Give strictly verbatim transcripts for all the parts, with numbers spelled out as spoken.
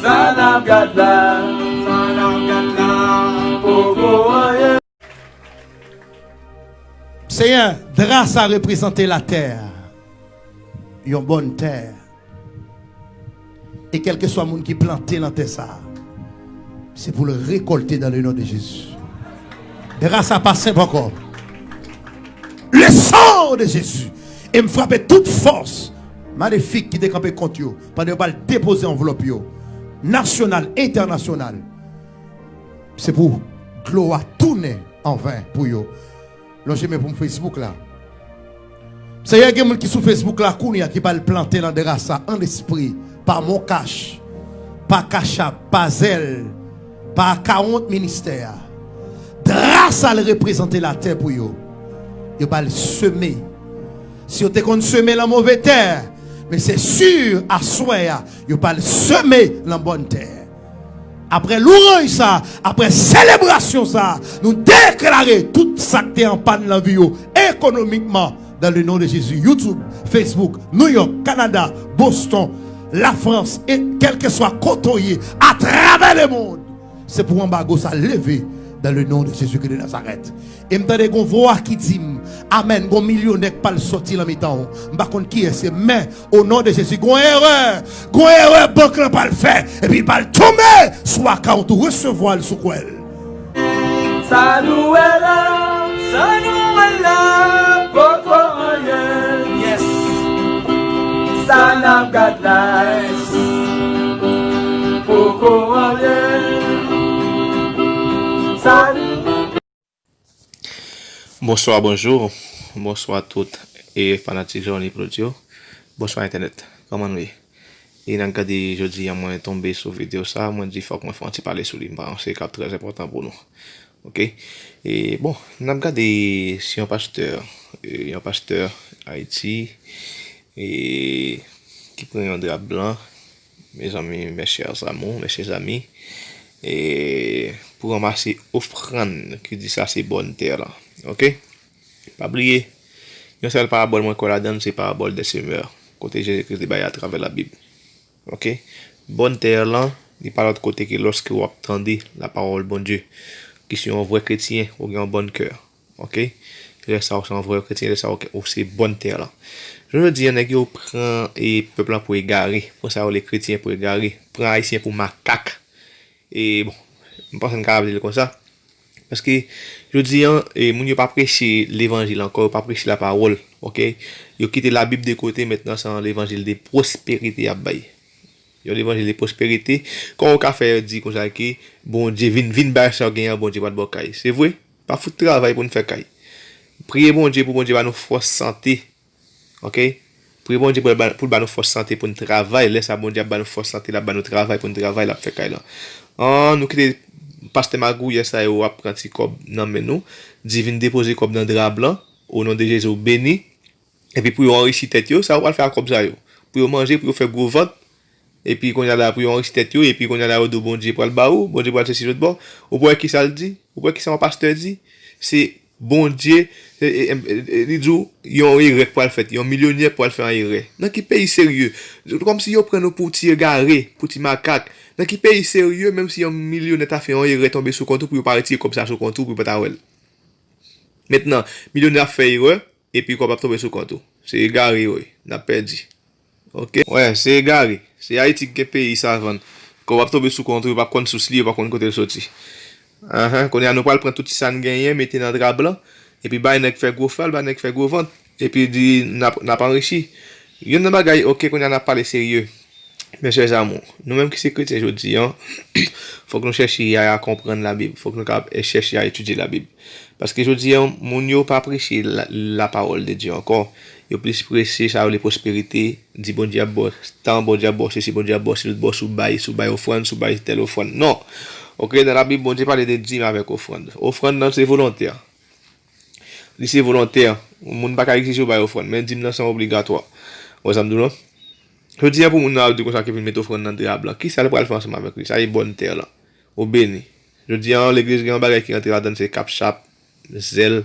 Sa n ap gad la, sa n ap gad la, poko anyen. Senyè, dra sa reprezante latè, yon bòn tè. E kèlkeswa moun ki plante nan tè sa, se pou l rekòlte dans le nom de Jésus. Dra sa pa senp ankò. Le sang de Jésus. E m frape tout fòs malefik ki te kanpe kont yo pandan yo pral depoze anvlòp yo, nasyonal, entènasyonal. Se pou dlo a tounen an ven pou yo. Lonje men pou m Facebook la. Seyè, gen moun ki sou Facebook la kounye a ki pral plante nan dra sa an lespri, pa Moncash, pa Cash App, pa Zelle, pa akawont ministè a. Dra sa l reprezante latè pou yo. Yo pral seme. Si yo te konn seme nan move tè, men se si aswè a, yo pral seme nan bòn tè. Apre louwanj sa, apre selebrasyon sa, nou deklare tout sa k te an pàn nan vi yo ekonomikman, dans le nom de Jésus. YouTube, Facebook, New York, Canada, Boston, Lafrans, e kèlkeswa kote w ye, atravè lemonn, se pou anbago sa leve, dans le nom de Jésus-Christ de Nazareth. E m tande gon vwa ki di m, amèn, gon milyonè k pral sòti nan mitan w. M pa konn kiyès se, men, o non de Jezi, gon erè, gon erè bank lan pral fè, epi l pral tonbe sou akawont ou, resevwa l sou kò l. Sa nou wè la, sa nou wè la, poko anyen. Yes. Sa n ap gad la, poko anyen. Sa nou Bonswa, bonjou, bonswa tout e fanatik Johnny Prod yo. Bonswa entènèt, kòman nou ye? E n ap gade jodi a mwen tonbe sou videyo sa, mwen di fòk mwen fè yon ti pale sou li, m panse k ap trè enpòtan pou nou. Oke? E bon, n ap gade si yon pastè, e, yon pastè Ayiti, e, ki pran yon drap blan, mezanmi, mes chers amours, mes chers amis, e pou ranmase ofrann ki di sa se bòn tè lan. Oke? Pa bliye, yon sèl parabòl mwen kwè ladan l, se parabòl de semè, kote Jezikri te bay atravè Labib. Oke? Bòn tè lan, li pa lòt kote ke lòske w ap tande lapawòl Bondye, ki se yon vrè kretyen, ou gen yon bòn kè. Oke? Lè sa ou se yon vrè kretyen, lè sa ou, ou se bòn tè lan. Jodi a, nèg yo pran, e, pèp lan pou egare, pran sa yo rele kretyen pou egare, pran Ayisyen pou makak. E bon, m panse m kapab di l konsa. Paske, jodi a, e, moun yo pa preche levanjil ankò, yo pa preche lapawòl, oke? Yo kite Labib de kote, mentnan se yon levanjil de pwosperite y ap bay. Yon levanjil de pwosperite. Kòman w ka fè di konsa ke Bondye vin, vin bay sa w genyen an, Bondye pral ba w kay? Se vre? Pa fout travay pou n fè kay. Priye Bondye pou Bondye ba nou fòs sante. Oke? Priye Bondye pou l ba, pou l ba nou fòs sante pou n travay. Lè sa Bondye ap ba nou fòs sante, l ap ba nou travay pou n travay, l ap fè kay lan. An, nou kite pastè magouyè sa yo ap pran ti kòb nan men nou, di vin depoze kòb nan dra blan, o non de Jezi, ou beni. Epi pou yo anrichi tèt yo, sa yo pral fè ak kòb sa yo? Pou yo manje, pou yo fè gwo vant, epi kounye a la, pou yo anrichi tèt yo, epi kounye a la, yo di w Bondye pral ba ou, Bondye pral sesi lòt bò. Ou pa wè kisa l di? Ou pa wè kisa yon pastè di? Se Bondye, e, e, e, e, li di w, yon erè k pral fèt, yon milyonè pral fè yon erè. Nan ki peyi serye? Kòmsi yo pran nou pou ti egare, pou ti makak. Nan ki peyi serye, menm si yon milyonè ta fè yon erè tonbe sou kont ou, pou yo pa retire kòb sa sou kont ou, pou yo pa ta wè l? Mentnan, milyonè ap fè erè, epi kòb ap tonbe sou kont ou. Se egare yo ye, n ap pèdi. Oke? Wè, se egare. Se Ayiti ki gen peyi savann. Kòb ap tonbe sou kont ou, yo p ap konn sous li, yo p ap konn kote l soti. Anhan, kounye a nou pral pran tout sa n genyen, mete nan dra blan, epi bay nèg fè gwo fal, bay nèg fè gwo vant, epi di n ap, n ap anrichi. Youn nan bagay, oke, kounye a n ap pale serye. Mes chers amours, nou menm ki se kretyen jodi a, fòk nou chèche a, a konprann Labib, fòk nou kapab chèche a etidye Labib. Paske jodi a, moun yo pa preche la, la parole de Dieu ankò. Yo plis preche sa yo rele pwosperite, di Bondye ap ba w tan, Bondye ap ba w sesi, Bondye ap ba w si lòt bò, si w bay, si w bay ofrann, si w bay tèl ofrann. Non! Oke, nan Labib, Bondye pale de dim avèk ofrann. Ofrann nan se volontè. Li se volontè. Moun pa ka egzije w bay ofrann, men dim nan se yon obligatwa. Ou wè sa m di w lan? Jodi a pou moun nan ap di konsa ke vin mete ofrann nan dra blan, kisa l pral fè ansanm avèk li? Sa e bòn tè lan. Ou beni. Jodi a, legliz gen yon bagay ki rantre ladan l, se Capshap, Zelle,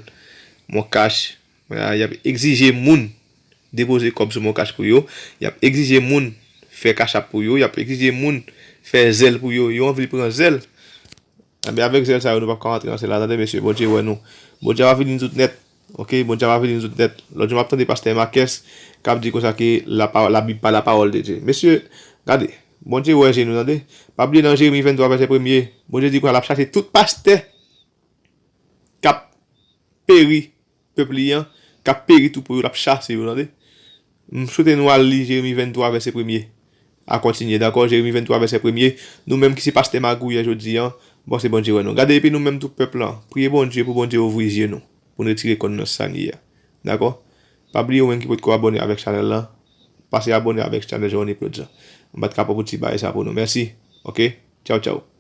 Moncash. Y ap egzije moun depoze kòb sou MonCash pou yo, y ap egzije moun fè Cash App pou yo, y ap egzije moun fè Zelle pou yo, yo anvi pran Zelle. Enben, avèk Zelle sa yo, nou p ap ka rantre nan Zelle la, tande, mesye, Bondye wè nou. Bondye ap avili nou tout nèt, oke, Bondye ap avili nou tout nèt. Lòt jou, m ap tande pastè Marques k ap di konsa ke la pa-, Labib pa lapawòl de Dye. Mesye, gade, Bondye wè je nou, tande. Pa bliye nan Jeremi venntwa, vèsè premye, Bondye di konsa l ap chache tout pastè k ap peri pèp li an, k ap peri twoupo yo, l ap chase yo, tande. M swete nou al li Jeremi venntwa, vèsè premye. A kontinye, dakò? Jeremi venntwa, vèsè premye. Nou menm ki se pastè magouyè jodi an, bon, se Bondye wè nou. Gade, epi nou menm tou pèp lan, priye Bondye pou Bondye ouvri zye nou, pou n retire kò n nan sa n ye a. Dakò? Pa bliye, ou menm ki potko abòne avèk chanèl lan, pase abòne avèk chanèl Jeroni Claude Jean. M pa t ka pran pou ti bagay sa pou nou. Mèsi. Oke? Tchaw, tchaw.